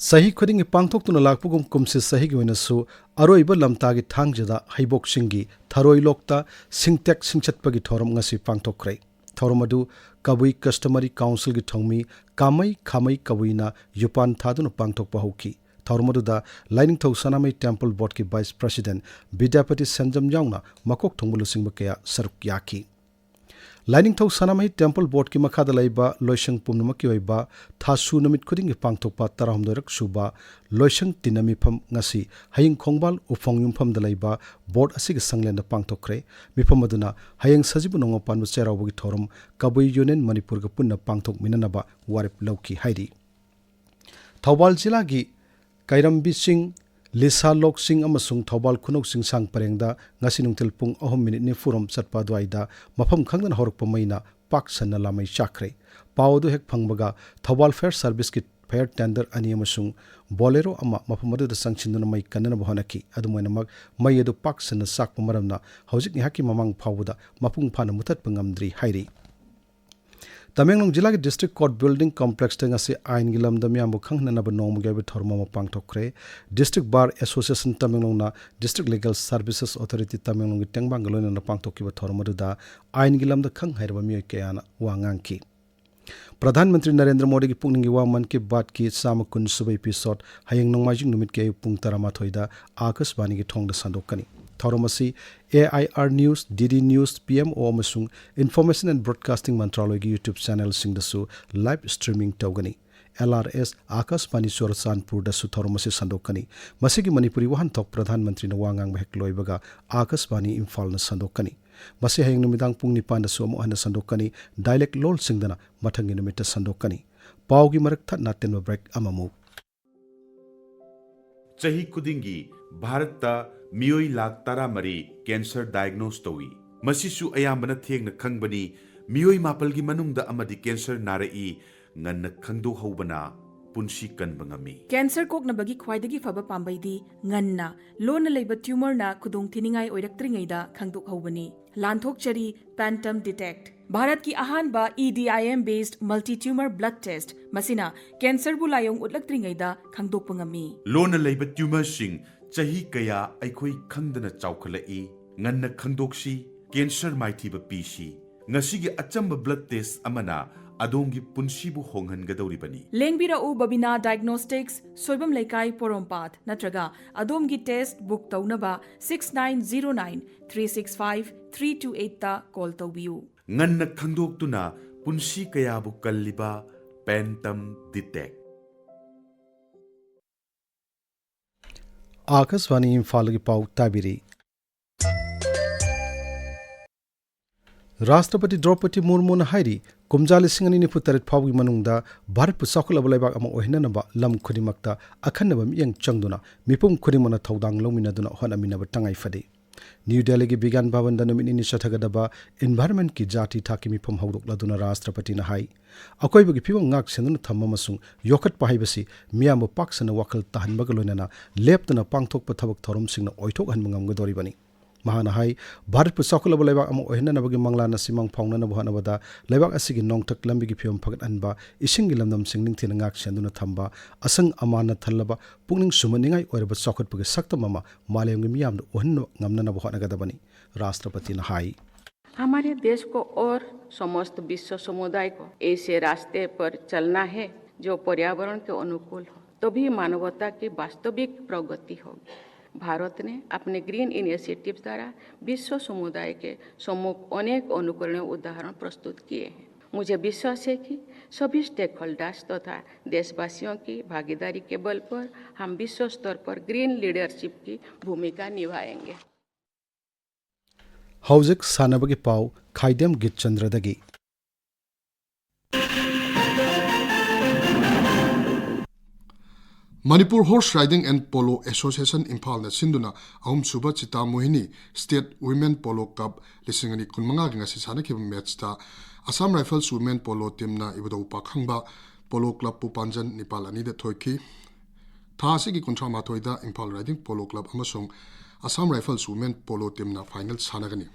ꯆꯍꯤ ꯈꯨꯗꯤꯡꯒꯤ ꯄꯥꯡꯊꯣꯛꯇꯨꯅ ꯂꯥꯛꯄꯒꯨꯝ ꯀꯨꯝꯁꯤ ꯆꯍꯤꯒꯤ ꯑꯣꯏꯅꯁꯨ ꯑꯔꯣꯏꯕ ꯂꯝꯇꯥꯒꯤ ꯊꯥꯡꯖꯗ ꯍꯩꯕꯣꯛꯁꯤꯡꯒꯤ ꯊꯔꯣꯏ ꯂꯣꯛꯇ ꯁꯤꯡꯇꯦꯛ ꯁꯤꯡꯆꯠꯄꯒꯤ ꯊꯧꯔꯝ ꯉꯁꯤ ꯄꯥꯡꯊꯣꯛꯈ꯭ꯔꯦ꯫ ꯊꯧꯔꯝ ꯑꯗꯨ ꯀꯕꯨꯏ Customary Councilꯒꯤ ꯊꯧꯃꯤ ꯀꯥꯃꯩ ꯈꯥꯃꯩ ꯀꯕꯨꯏꯅ ꯌꯨꯄꯥꯟ ꯊꯥꯗꯨꯅ ꯄꯥꯡꯊꯣꯛꯄ ꯍꯧꯈꯤ꯫ ꯊꯧꯔꯝ ꯑꯗꯨꯗ ꯂꯥꯏꯅꯤꯡꯊꯧ ꯁꯅꯥꯃꯍꯤ Temple Boardꯀꯤ Vice President ꯕꯤꯗ꯭ꯌꯥꯄꯇꯤ ꯁꯦꯟꯖꯝ ꯌꯥꯎꯅ ꯃꯀꯣꯛ ꯊꯣꯡꯕ ꯂꯨꯆꯤꯡꯕ ꯀꯌꯥ ꯁꯔꯨꯛ ꯌꯥꯈꯤ꯫ ꯂꯥꯏꯅꯤꯡꯊꯧ ꯁꯅꯥꯃꯍꯤ Temple Boardꯀꯤ ꯃꯈꯥꯗ ꯂꯩꯕ ꯂꯣꯏꯁꯪ ꯄꯨꯝꯅꯃꯛꯀꯤ ꯑꯣꯏꯕ ꯊꯥꯁꯨ ꯅꯨꯃꯤꯠ ꯈꯨꯗꯤꯡꯒꯤ ꯄꯥꯡꯊꯣꯛꯄ ꯇꯔꯥꯍꯨꯝꯗꯣꯏꯔꯛ ꯁꯨꯕ ꯂꯣꯏꯁꯪ ꯇꯤꯟꯅ ꯃꯤꯐꯝ ꯉꯁꯤ ꯍꯌꯤꯡ ꯈꯣꯡꯕꯥꯜ ꯎꯐꯣꯡ ꯌꯨꯝꯐꯝꯗ ꯂꯩꯕ board ꯑꯁꯤꯒꯤ ꯁꯪꯂꯦꯟꯗ ꯄꯥꯡꯊꯣꯛꯈ꯭ꯔꯦ꯫ ꯃꯤꯐꯝ ꯑꯗꯨꯅ ꯍꯌꯦꯡ ꯁꯖꯤꯕꯨ ꯅꯣꯡꯃ ꯄꯥꯟꯕ ꯆꯩꯔꯥꯎꯕꯒꯤ ꯊꯧꯔꯝ ꯀꯕꯨꯏ Union ꯃꯅꯤꯄꯨꯔꯒ ꯄꯨꯟꯅ ꯄꯥꯡꯊꯣꯛꯃꯤꯟꯅꯅꯕ ꯋꯥꯔꯦꯞ ꯂꯧꯈꯤ ꯍꯥꯏꯔꯤ꯫ ꯊꯧꯕꯥꯜ ꯖꯤꯂꯥꯒꯤ ꯀꯩꯔꯝꯕꯤ ꯆꯤꯡ, ꯂꯤꯁꯥ ꯂꯣꯛ ꯆꯤꯡ ꯑꯃꯁꯨꯡ ꯊꯧꯕꯥꯜ ꯈꯨꯅꯧ ꯆꯤꯡꯁꯥꯡ ꯄꯔꯦꯡꯗ ꯉꯁꯤ ꯅꯨꯡꯊꯤꯜ ꯄꯨꯡ ꯑꯍꯨꯝ ꯃꯤꯅꯤꯠ ꯅꯤꯐꯨꯔꯣꯝ ꯆꯠꯄ ꯑꯗꯨꯋꯥꯏꯗ ꯃꯐꯝ ꯈꯪꯗꯅ ꯍꯧꯔꯛꯄ ꯃꯩꯅ ꯄꯥꯛ ꯁꯟꯅ ꯂꯥꯃꯩ ꯆꯥꯛꯈ꯭ꯔꯦ꯫ ꯄꯥꯎ ꯑꯗꯨ ꯍꯦꯛ ꯐꯪꯕꯒ ꯊꯧꯕꯥꯜ Fire Serviceꯀꯤ fire tender ꯑꯅꯤ ꯑꯃꯁꯨꯡ Bolero ꯑꯃ ꯃꯐꯝ ꯑꯗꯨꯗ ꯆꯪꯁꯤꯟꯗꯨꯅ ꯃꯩ ꯀꯟꯅꯅꯕ ꯍꯣꯠꯅꯈꯤ꯫ ꯑꯗꯨꯝ ꯑꯣꯏꯅꯃꯛ, ꯃꯩ ꯑꯗꯨ ꯄꯥꯛ ꯁꯟꯅ ꯆꯥꯛꯄ ꯃꯔꯝꯅ ꯍꯧꯖꯤꯛ ꯉꯥꯏꯍꯥꯛꯀꯤ ꯃꯃꯥꯡ ꯐꯥꯎꯕꯗ ꯃꯄꯨꯡ ꯐꯥꯅ ꯃꯨꯊꯠꯄ ꯉꯝꯗ꯭ꯔꯤ ꯍꯥꯏꯔꯤ꯫ ꯇꯃꯦꯡꯂꯣꯡ ꯖꯤꯂꯥꯒꯤ District Court Building Complexꯇ ꯉꯁꯤ ꯑꯥꯏꯟꯒꯤ ꯂꯝꯗ ꯃꯤꯌꯥꯝꯕꯨ ꯈꯪꯍꯟꯅꯅꯕ ꯅꯣꯡꯃꯒꯤ ꯑꯣꯏꯕ ꯊꯧꯔꯝ ꯑꯃ ꯄꯥꯡꯊꯣꯛꯈ꯭ꯔꯦ꯫ District Bar Association ꯇꯃꯦꯡꯂꯣꯡꯅ District Legal Services Authority ꯇꯃꯦꯡꯂꯣꯡꯒꯤ ꯇꯦꯡꯕꯥꯡꯒ ꯂꯣꯏꯅꯅ ꯄꯥꯡꯊꯣꯛꯈꯤꯕ ꯊꯧꯔꯝ ꯑꯗꯨꯗ ꯑꯥꯏꯟꯒꯤ ꯂꯝꯗ ꯈꯪ ꯍꯩꯔꯕ ꯃꯤꯑꯣꯏ ꯀꯌꯥꯅ ꯋꯥ ꯉꯥꯡꯈꯤ꯫ ꯄ꯭ꯔꯙꯥꯟ ꯃꯟꯇ꯭ꯔꯤ ꯅꯔꯦꯟꯗ꯭ꯔ ꯃꯣꯗꯤꯒꯤ ꯄꯨꯛꯅꯤꯡꯒꯤ ꯋꯥ ꯃꯟ ꯀꯤ ꯕꯥꯠꯀꯤ ꯆꯥꯝꯃ ꯀꯨꯟ ꯁꯨꯕ episode ꯍꯌꯦꯡ ꯅꯣꯡꯃꯥꯏꯖꯤꯡ ꯅꯨꯃꯤꯠꯀꯤ ꯑꯌꯨꯛ ꯄꯨꯡ ꯇꯔꯥꯃꯥꯊꯣꯏꯗ ꯑꯥꯀꯥꯁꯕꯥꯅꯤꯒꯤ ꯊꯣꯡꯗ ꯁꯟꯗꯣꯛꯀꯅꯤ꯫ ꯊꯧꯔꯝ ꯑꯁꯤ A I R News, D D News, P M O ꯑꯃꯁꯨꯡ Information and Broadcasting ꯃꯟꯇ꯭ꯔꯥꯂꯣꯏꯒꯤ YouTube channelꯁꯤꯡꯗꯁꯨ live streaming ꯇꯧꯒꯅꯤ꯫ L R S ꯑꯥꯀꯥꯁꯕꯥꯅꯤ ꯆꯨꯔꯆꯥꯟꯄꯨꯔꯗꯁꯨ ꯊꯧꯔꯝ ꯑꯁꯤ ꯁꯟꯗꯣꯛꯀꯅꯤ꯫ ꯃꯁꯤꯒꯤ ꯃꯅꯤꯄꯨꯔꯤ ꯋꯥꯍꯟꯊꯣꯛ ꯄ꯭ꯔꯙꯥꯟ ꯃꯟꯇ꯭ꯔꯤꯅ ꯋꯥ ꯉꯥꯡꯕ ꯍꯦꯛ ꯂꯣꯏꯕꯒ ꯑꯥꯀꯥꯁꯕꯥꯅꯤ ꯏꯝꯐꯥꯜꯅ ꯁꯟꯗꯣꯛꯀꯅꯤ꯫ ꯃꯁꯤ ꯍꯌꯦꯡ ꯅꯨꯃꯤꯗꯥꯡ ꯄꯨꯡ ꯅꯤꯄꯥꯟꯗꯁꯨ ꯑꯃꯨꯛ ꯍꯟꯅ ꯁꯟꯗꯣꯛꯀꯅꯤ꯫ ꯗꯥꯏꯂꯦꯛ ꯂꯣꯜꯁꯤꯡꯗꯅ ꯃꯊꯪꯒꯤ ꯅꯨꯃꯤꯠꯇ ꯁꯟꯗꯣꯛꯀꯅꯤ꯫ ꯄꯥꯎꯒꯤ ꯃꯔꯛ ꯊꯠꯅ ꯇꯦꯟꯕ ꯕ꯭ꯔꯦꯛ ꯑꯃꯃꯨꯛ꯫ ꯆꯍꯤ ꯈꯨꯗꯤꯡꯒꯤ ꯚꯥꯔꯠꯇ ꯃꯤꯑꯣꯏ ꯂꯥꯈ ꯇꯔꯥꯃꯔꯤ ꯀꯦꯟꯁꯔ ꯗꯥꯏꯒꯅꯣꯁ ꯇꯧꯏ꯫ ꯃꯁꯤꯁꯨ ꯑꯌꯥꯝꯕꯅ ꯊꯦꯡꯅ ꯈꯪꯕꯅꯤ꯫ ꯃꯤꯑꯣꯏ ꯃꯥꯄꯜꯒꯤ ꯃꯅꯨꯡꯗ ꯑꯃꯗꯤ ꯀꯦꯟꯁꯔ ꯅꯥꯔꯛꯏ꯫ ꯉꯟꯅ ꯈꯪꯗꯣꯛꯍꯧꯕꯅ ꯄꯨꯟꯁꯤ ꯀꯟꯕ ꯉꯝꯃꯤ꯫ ꯀꯦꯟꯁꯔ ꯀꯣꯛꯅꯕꯒꯤ ꯈ꯭ꯋꯥꯏꯗꯒꯤ ꯐꯕ ꯄꯥꯝꯕꯩꯗꯤ ꯉꯟꯅ ꯂꯣꯟꯅ ꯂꯩꯕ ꯇ꯭ꯌꯨꯃꯔꯅ ꯈꯨꯗꯣꯡꯊꯤꯅꯤꯡꯉꯥꯏ ꯑꯣꯏꯔꯛꯇ꯭ꯔꯤꯉꯩꯗ ꯈꯪꯗꯣꯛꯍꯧꯕꯅꯤ꯫ ꯂꯥꯟꯊꯣꯛꯆꯔꯤ Pantum Detect, ꯚꯥꯔꯠꯀꯤ ꯑꯍꯥꯟꯕ E D I M based multi tumor blood test꯫ ꯃꯁꯤꯅ ꯀꯦꯟꯁꯔꯕꯨ ꯂꯥꯏꯑꯣꯡ ꯎꯠꯂꯛꯇ꯭ꯔꯤꯉꯩꯗ ꯈꯪꯗꯣꯛꯄ ꯉꯝꯃꯤ꯫ ꯂꯣꯟꯅ ꯂꯩꯕ ꯇ꯭ꯌꯨꯃꯔꯁꯤꯡ ꯆꯍꯤ ꯀꯌꯥ ꯑꯩꯈꯣꯏ ꯈꯪꯗꯅ ꯆꯥꯎꯈꯠꯂꯛꯏ꯫ ꯉꯟꯅ ꯈꯪꯗꯣꯛꯁꯤ, ꯀꯦꯟꯁꯔ ꯃꯥꯏꯊꯤꯕ ꯄꯤꯁꯤ꯫ ꯉꯁꯤꯒꯤ ꯑꯆꯝꯕ ꯕ꯭ꯂꯗ ꯇꯦꯁ ꯑꯃꯅ ꯑꯗꯣꯝꯒꯤ ꯄꯨꯟꯁꯤꯕꯨ ꯍꯣꯡꯍꯟꯒꯗꯧꯔꯤꯕꯅꯤ꯫ ꯂꯦꯡꯕꯤꯔꯛꯎ ꯕꯕꯤꯅꯥ ꯗꯥꯏꯒꯅꯣꯁꯇꯤꯛꯁ, ꯁꯣꯏꯕꯝ ꯂꯩꯀꯥꯏ, ꯄꯣꯔꯣꯝꯄꯥꯠ, ꯅꯠꯇ꯭ꯔꯒ ꯑꯗꯣꯝꯒꯤ ꯇꯦꯁ ꯕꯨꯛ ꯇꯧꯅꯕ six nine zero nine three six five three two eight ꯇ ꯀꯣꯜ ꯇꯧꯕꯤꯌꯨ꯫ ꯉꯟꯅ ꯈꯪꯗꯣꯛꯇꯨꯅ ꯄꯨꯟꯁꯤ ꯀꯌꯥꯕꯨ ꯀꯜꯂꯤꯕ Pantum Detect꯫ ꯑꯥꯀꯥꯁꯕꯥꯅꯤ ꯏꯝꯐꯥꯜꯒꯤ ꯄꯥꯎ ꯇꯥꯕꯤꯔꯤ꯫ ꯔꯥꯁꯇ꯭ꯔꯄꯇꯤ ꯗ꯭ꯔꯧꯄꯗꯤ ꯃꯨꯔꯃꯨꯅ ꯍꯥꯏꯔꯤ, ꯀꯨꯝꯖꯥ ꯂꯤꯁꯤꯡ ꯑꯅꯤ ꯅꯤꯐꯨ ꯇꯔꯦꯠ ꯐꯥꯎꯒꯤ ꯃꯅꯨꯡꯗ ꯚꯥꯔꯠꯄꯨ ꯆꯥꯎꯈꯠꯂꯕ ꯂꯩꯕꯥꯛ ꯑꯃ ꯑꯣꯏꯍꯟꯅꯅꯕ ꯂꯝ ꯈꯨꯗꯤꯡꯃꯛꯇ ꯑꯈꯟꯅꯕ ꯃꯤꯠꯌꯦꯡ ꯆꯪꯗꯨꯅ ꯃꯤꯄꯨꯝ ꯈꯨꯗꯤꯡꯃꯛꯅ ꯊꯧꯗꯥꯡ ꯂꯧꯃꯤꯟꯅꯗꯨꯅ ꯍꯣꯠꯅꯃꯤꯟꯅꯕ ꯇꯉꯥꯏ ꯐꯗꯦ꯫ ꯅ꯭ꯌꯨ ꯗꯦꯜꯂꯤꯒꯤ ꯕꯤꯒ꯭ꯌꯥꯟ ꯚꯕꯟꯗ ꯅꯨꯃꯤꯠ ꯅꯤꯅꯤ ꯆꯠꯊꯒꯗꯕ ꯏꯟꯚꯥꯏꯔꯟꯃꯦꯟꯠꯀꯤ ꯖꯥꯇꯤ ꯊꯥꯛꯀꯤ ꯃꯤꯐꯝ ꯍꯧꯗꯣꯛꯂꯗꯨꯅ ꯔꯥꯁꯇ꯭ꯔꯄꯇꯤꯅ ꯍꯥꯏ, ꯑꯀꯣꯏꯕꯒꯤ ꯐꯤꯕꯝ ꯉꯥꯛ ꯁꯦꯟꯗꯨꯅ ꯊꯝꯕ ꯑꯃꯁꯨꯡ ꯌꯣꯛꯈꯠꯄ ꯍꯥꯏꯕꯁꯤ ꯃꯤꯌꯥꯝꯕꯨ ꯄꯥꯛ ꯁꯟꯅ ꯋꯥꯈꯜ ꯇꯥꯍꯟꯕꯒ ꯂꯣꯏꯅꯅ ꯂꯦꯞꯇꯅ ꯄꯥꯡꯊꯣꯛꯄ ꯊꯕꯛ ꯊꯧꯔꯝꯁꯤꯡꯅ ꯑꯣꯏꯊꯣꯛꯍꯟꯕ ꯉꯝꯒꯗꯧꯔꯤꯕꯅꯤ꯫ ꯃꯍꯥꯛꯅ ꯍꯥꯏ, ꯚꯥꯔꯠꯄꯨ ꯆꯥꯎꯈꯠꯂꯕ ꯂꯩꯕꯥꯛ ꯑꯃ ꯑꯣꯏꯍꯟꯅꯅꯕꯒꯤ ꯃꯪꯂꯥꯟ ꯑꯁꯤ ꯃꯪ ꯐꯥꯎꯅꯅꯕ ꯍꯣꯠꯅꯕꯗ ꯂꯩꯕꯥꯛ ꯑꯁꯤꯒꯤ ꯅꯣꯡꯊꯛ ꯂꯝꯕꯤꯒꯤ ꯐꯤꯕꯝ ꯐꯒꯠꯍꯟꯕ, ꯏꯁꯤꯡꯒꯤ ꯂꯝꯗꯝꯁꯤꯡ ꯅꯤꯡꯊꯤꯅ ꯉꯥꯛ ꯁꯦꯟꯗꯨꯅ ꯊꯝꯕ, ꯑꯁꯪ ꯑꯃꯥꯟꯅ ꯊꯜꯂꯕ, ꯄꯨꯛꯅꯤꯡ ꯁꯨꯝꯍꯠꯅꯤꯡꯉꯥꯏ ꯑꯣꯏꯔꯕ ꯆꯥꯎꯈꯠꯄꯒꯤ ꯁꯛꯇꯝ ꯑꯃ ꯃꯥꯂꯦꯝꯒꯤ ꯃꯤꯌꯥꯝꯗ ꯎꯍꯟꯕ ꯉꯝꯅꯅꯕ ꯍꯣꯠꯅꯒꯗꯕꯅꯤ, ꯔꯥꯁꯇ꯭ꯔꯄꯇꯤꯅ ꯍꯥꯏ꯫ हमारे देश को और समस्त विश्व समुदाय को ऐसे रास्ते पर चलना है जो पर्यावरण के अनुकूल हो, तभी मानवता की वास्तविक प्रगति होगी। भारत ने अपने ग्रीन इनिशिएटिव्स द्वारा विश्व समुदाय के सम्मुख अनेक अनुकरणीय उदाहरण प्रस्तुत किए हैं। मुझे विश्वास है कि सभी स्टेकहोल्डर्स तथा देशवासियों की भागीदारी के बल पर हम विश्व स्तर पर ग्रीन लीडरशिप की भूमिका निभाएंगे। ꯍꯧꯖꯤꯛ ꯁꯥꯟꯅꯕꯒꯤ ꯄꯥꯎ ꯈꯥꯏꯗꯦꯝ ꯒꯤꯠꯆꯟꯗ꯭ꯔꯗꯒꯤ꯫ Manipur Horse Riding and Polo Association ꯏꯝꯐꯥꯜꯅ ꯁꯤꯟꯗꯨꯅ ꯑꯍꯨꯝꯁꯨꯕ cheetah ꯃꯣꯍꯤꯅꯤ State Women Polo Cup ꯂꯤꯁꯤꯡ ꯑꯅꯤ ꯀꯨꯟꯃꯉꯥꯒꯤ ꯉꯁꯤ ꯁꯥꯟꯅꯈꯤꯕ ꯃꯦꯠꯁꯇ Assam Rifles Women Polo teamꯅ ꯏꯕꯨꯙꯧ ꯄꯥꯈꯪꯕ Polo Clubꯄꯨ ꯄꯥꯟꯖꯟ ꯅꯤꯄꯥꯜ ꯑꯅꯤꯗ ꯊꯣꯏꯈꯤ꯫ ꯊꯥ ꯑꯁꯤꯒꯤ ꯀꯨꯟꯊ꯭ꯔꯥ ꯃꯥꯊꯣꯏꯗ ꯏꯝꯐꯥꯜ Riding Polo Club ꯑꯃꯁꯨꯡ Assam Rifles Women Polo teamꯅ final ꯁꯥꯟꯅꯒꯅꯤ꯫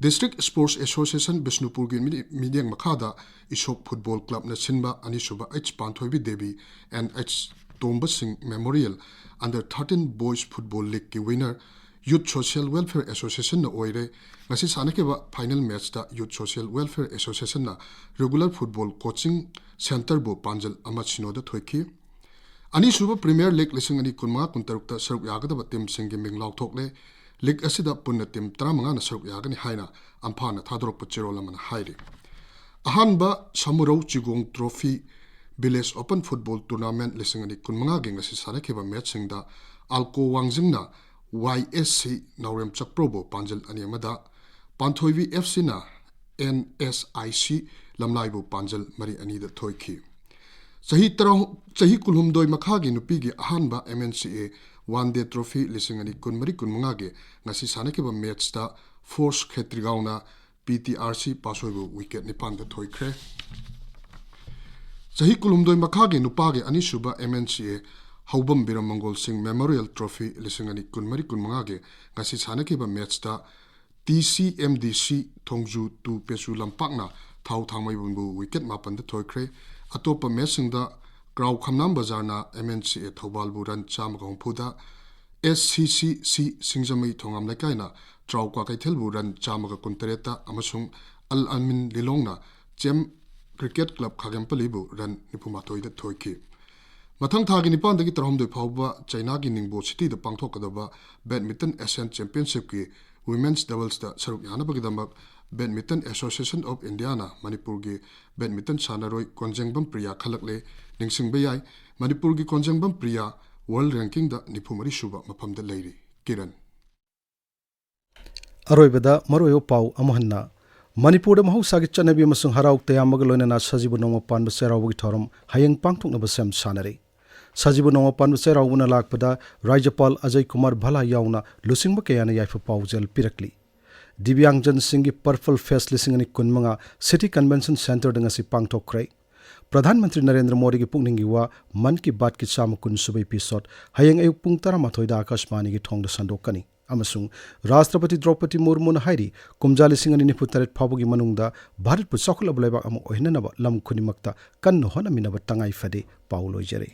District Sports Association ꯕꯤꯁꯅꯨꯄꯨꯔꯒꯤ ꯃꯤ-, ꯃꯤꯠꯌꯦꯡ ꯃꯈꯥꯗ ꯏꯁꯣꯞ Football Clubꯅ ꯁꯤꯟꯕ ꯑꯅꯤꯁꯨꯕ H Panthoibi Devi and H ꯇꯣꯝꯕ ꯁꯤꯡ Memorial Under thirteen Boys Football Leagueꯀꯤ winner Youth Social Welfare Associationꯅ ꯑꯣꯏꯔꯦ꯫ ꯉꯁꯤ ꯁꯥꯟꯅꯈꯤꯕ final matchꯇ Youth Social Welfare Associationꯅ regular football coaching centreꯕꯨ ꯄꯥꯟꯖꯜ ꯑꯃ ꯁꯤꯅꯣꯗ ꯊꯣꯏꯈꯤ꯫ ꯑꯅꯤꯁꯨꯕ Premier League ꯂꯤꯁꯤꯡ ꯑꯅꯤ ꯀꯨꯟꯃꯉꯥ ꯀꯨꯟꯇꯔꯨꯛꯇ ꯁꯔꯨꯛ ꯌꯥꯒꯗꯕ teamꯁꯤꯡꯒꯤ ꯃꯤꯡ ꯂꯥꯎꯊꯣꯛꯂꯦ꯫ League ꯑꯁꯤꯗ ꯄꯨꯟꯅ team ꯇꯔꯥꯃꯉꯥꯅ ꯁꯔꯨꯛ ꯌꯥꯒꯅꯤ ꯍꯥꯏꯅ ꯑꯝꯐꯥꯅ ꯊꯥꯗꯣꯔꯛꯄ ꯆꯦꯔꯣꯜ ꯑꯃꯅ ꯍꯥꯏꯔꯤ꯫ ꯑꯍꯥꯟꯕ Samurou ꯆꯤꯒꯣꯡ Trophy Village Open Football Tournament ꯂꯤꯁꯤꯡ ꯑꯅꯤ ꯀꯨꯟꯃꯉꯥꯒꯤ ꯉꯁꯤ ꯁꯥꯟꯅꯈꯤꯕ matchꯁꯤꯡꯗ ꯑꯜꯀꯣ ꯋꯥꯡꯖꯤꯡꯅ Y S C ꯅꯥꯎꯔꯦꯝ ꯆꯛꯄ꯭ꯔꯧꯕꯨ ꯄꯥꯟꯖꯜ ꯑꯅꯤ ꯑꯃꯗ, ꯄꯥꯟꯊꯣꯏꯕꯤ F Cꯅ N S I C ꯂꯝꯂꯥꯏꯕꯨ ꯄꯥꯟꯖꯜ ꯃꯔꯤ ꯑꯅꯤꯗ ꯊꯣꯏꯈꯤ꯫ ꯆꯍꯤ ꯇꯔꯥ, ꯆꯍꯤ ꯀꯨꯟꯍꯨꯝꯗꯣꯏ ꯃꯈꯥꯒꯤ ꯅꯨꯄꯤꯒꯤ ꯑꯍꯥꯟꯕ M N C A One Day Trophy ꯂꯤꯁꯤꯡ ꯑꯅꯤ ꯀꯨꯟꯃꯔꯤ ꯀꯨꯟꯃꯉꯥꯒꯤ ꯉꯁꯤ ꯁꯥꯟꯅꯈꯤꯕ matchꯇ Force ꯈꯦꯇ꯭ꯔꯤꯒꯥꯎꯅ P T R C ꯄꯥꯁꯣꯏꯕꯨ wicket ꯅꯤꯄꯥꯟꯗ ꯊꯣꯏꯈ꯭ꯔꯦ꯫ ꯆꯍꯤ ꯀꯨꯟꯍꯨꯝꯗꯣꯏ ꯃꯈꯥꯒꯤ ꯅꯨꯄꯥꯒꯤ ꯑꯅꯤꯁꯨꯕ M N C A ꯍꯧꯕꯝ ꯕꯤꯔꯃꯪꯒꯣꯜ ꯁꯤꯡ Memorial Trophy ꯂꯤꯁꯤꯡ ꯑꯅꯤ ꯀꯨꯟꯃꯔꯤ ꯀꯨꯟꯃꯉꯥꯒꯤ ꯉꯁꯤ ꯁꯥꯟꯅꯈꯤꯕ matchꯇ T C M D C ꯊꯣꯡꯖꯨ two ꯄꯦꯆꯨ ꯂꯝꯄꯥꯛꯅ ꯊꯥꯎ ꯊꯥꯡꯃꯩꯕꯟꯕꯨ wicket ꯃꯥꯄꯟꯗ ꯊꯣꯏꯈ꯭ꯔꯦ꯫ ꯑꯇꯣꯞꯄ matchꯁꯤꯡꯗ ꯀ꯭ꯔꯥꯎ ꯈꯝꯅꯥꯝ ꯕꯖꯥꯔꯅ M N C A ꯊꯧꯕꯥꯜꯕꯨ run ꯆꯥꯝꯃꯒ ꯍꯨꯝꯐꯨꯗ, S C C C ꯁꯤꯡꯖꯃꯩ ꯊꯣꯉꯥꯝ ꯂꯩꯀꯥꯏꯅ ꯇ꯭ꯔꯥꯎ ꯀ꯭ꯋꯥꯀꯩꯊꯦꯜꯕꯨ run ꯆꯥꯝꯃꯒ ꯀꯨꯟꯇꯔꯦꯠꯇ ꯑꯃꯁꯨꯡ ꯑꯜ ꯑꯃꯤꯟ ꯂꯤꯂꯣꯡꯅ ꯆꯦꯝ Cricket Club ꯈꯥꯒꯦꯝꯄꯜꯂꯤꯕꯨ run ꯅꯤꯐꯨꯃꯥꯊꯣꯏꯗ ꯊꯣꯏꯈꯤ꯫ ꯃꯊꯪ ꯊꯥꯒꯤ ꯅꯤꯄꯥꯟꯗꯒꯤ ꯇꯔꯥꯍꯨꯝꯗꯣꯏ ꯐꯥꯎꯕ ꯆꯩꯅꯥꯒꯤ ꯅꯤꯡꯕꯣ cityꯗ ꯄꯥꯡꯊꯣꯛꯀꯗꯕ Badminton Asian Championshipꯀꯤ women's doublesꯇ ꯁꯔꯨꯛ ꯌꯥꯅꯕꯒꯤꯗꯃꯛ Badminton Association of Indiaꯅ ꯃꯅꯤꯄꯨꯔꯒꯤ badminton ꯁꯥꯟꯅꯔꯣꯏ ꯀꯣꯟꯖꯦꯡꯕꯝ ꯄ꯭ꯔꯤꯌꯥ ꯈꯜꯂꯛꯂꯦ꯫ ꯅꯤꯡꯁꯤꯡꯕ ꯌꯥꯏ, ꯃꯅꯤꯄꯨꯔꯒꯤ ꯀꯣꯟꯖꯦꯡꯕꯝ ꯄ꯭ꯔꯤꯌꯥ world rankingꯗ ꯅꯤꯐꯨ ꯃꯔꯤ ꯁꯨꯕ ꯃꯐꯝꯗ ꯂꯩꯔꯤ꯫ ꯀꯤꯔꯟ꯫ ꯑꯔꯣꯏꯕꯗ ꯃꯔꯨꯑꯣꯏꯕ ꯄꯥꯎ ꯑꯃꯨꯛ ꯍꯟꯅ꯫ ꯃꯅꯤꯄꯨꯔꯗ ꯃꯍꯧꯁꯥꯒꯤ ꯆꯠꯅꯕꯤ ꯑꯃꯁꯨꯡ ꯍꯔꯥꯎ ꯇꯌꯥꯝꯕꯒ ꯂꯣꯏꯅꯅ ꯁꯖꯤꯕꯨ ꯅꯣꯡꯃ ꯄꯥꯟꯕ ꯆꯩꯔꯥꯎꯕꯒꯤ ꯊꯧꯔꯝ ꯍꯌꯦꯡ ꯄꯥꯡꯊꯣꯛꯅꯕ ꯁꯦꯝ ꯁꯥꯅꯔꯤ꯫ ꯁꯖꯤꯕꯨ ꯅꯣꯡꯃ ꯄꯥꯟꯕ ꯆꯩꯔꯥꯎꯕꯅ ꯂꯥꯛꯄꯗ ꯔꯥꯖ꯭ꯌꯄꯥꯜ ꯑꯖꯌ ꯀꯨꯃꯥꯔ ꯚꯜꯂꯥ ꯌꯥꯎꯅ ꯂꯨꯆꯤꯡꯕ ꯀꯌꯥꯅ ꯌꯥꯏꯐ ꯄꯥꯎꯖꯦꯜ ꯄꯤꯔꯛꯂꯤ꯫ ꯗꯤꯕ꯭ꯌꯥꯡꯖꯟꯁꯤꯡꯒꯤ ꯄꯔꯄꯜ ꯐꯦꯁ ꯂꯤꯁꯤꯡ ꯑꯅꯤ ꯀꯨꯟꯃꯉꯥ ꯁꯤꯇꯤ ꯀꯟꯚꯦꯟꯁꯟ ꯁꯦꯟꯇꯔꯗ ꯉꯁꯤ ꯄꯥꯡꯊꯣꯛꯈ꯭ꯔꯦ꯫ ꯄ꯭ꯔꯙꯥꯟ ꯃꯟꯇ꯭ꯔꯤ ꯅꯔꯦꯟꯗ꯭ꯔ ꯃꯣꯗꯤꯒꯤ ꯄꯨꯛꯅꯤꯡꯒꯤ ꯋꯥ ꯃꯟ ꯀꯤ ꯕꯥꯠꯀꯤ ꯆꯥꯝꯃ ꯀꯨꯟ ꯁꯨꯕ ꯏꯄꯤꯁꯣꯗ ꯍꯌꯦꯡ ꯑꯌꯨꯛ ꯄꯨꯡ ꯇꯔꯥꯃꯥꯊꯣꯏꯗ ꯑꯀꯥꯁꯕꯥꯅꯤꯒꯤ ꯊꯣꯡꯗ ꯁꯟꯗꯣꯛꯀꯅꯤ ꯑꯃꯁꯨꯡ ꯔꯥꯁꯇ꯭ꯔꯄꯇꯤ ꯗ꯭ꯔꯧꯄꯗꯤ ꯃꯨꯔꯃꯨꯅ ꯍꯥꯏꯔꯤ, ꯀꯨꯝꯖꯥ ꯂꯤꯁꯤꯡ ꯑꯅꯤ ꯅꯤꯐꯨ ꯇꯔꯦꯠ ꯐꯥꯎꯕꯒꯤ ꯃꯅꯨꯡꯗ ꯚꯥꯔꯠꯄꯨ ꯆꯥꯎꯈꯠꯂꯕ ꯂꯩꯕꯥꯛ ꯑꯃ ꯑꯣꯏꯍꯟꯅꯅꯕ ꯂꯝ ꯈꯨꯗꯤꯡꯃꯛꯇ ꯀꯟꯅ ꯍꯣꯠꯅꯃꯤꯟꯅꯕ ꯇꯉꯥꯏ ꯐꯗꯦ꯫ ꯄꯥꯎ ꯂꯣꯏꯖꯔꯦ꯫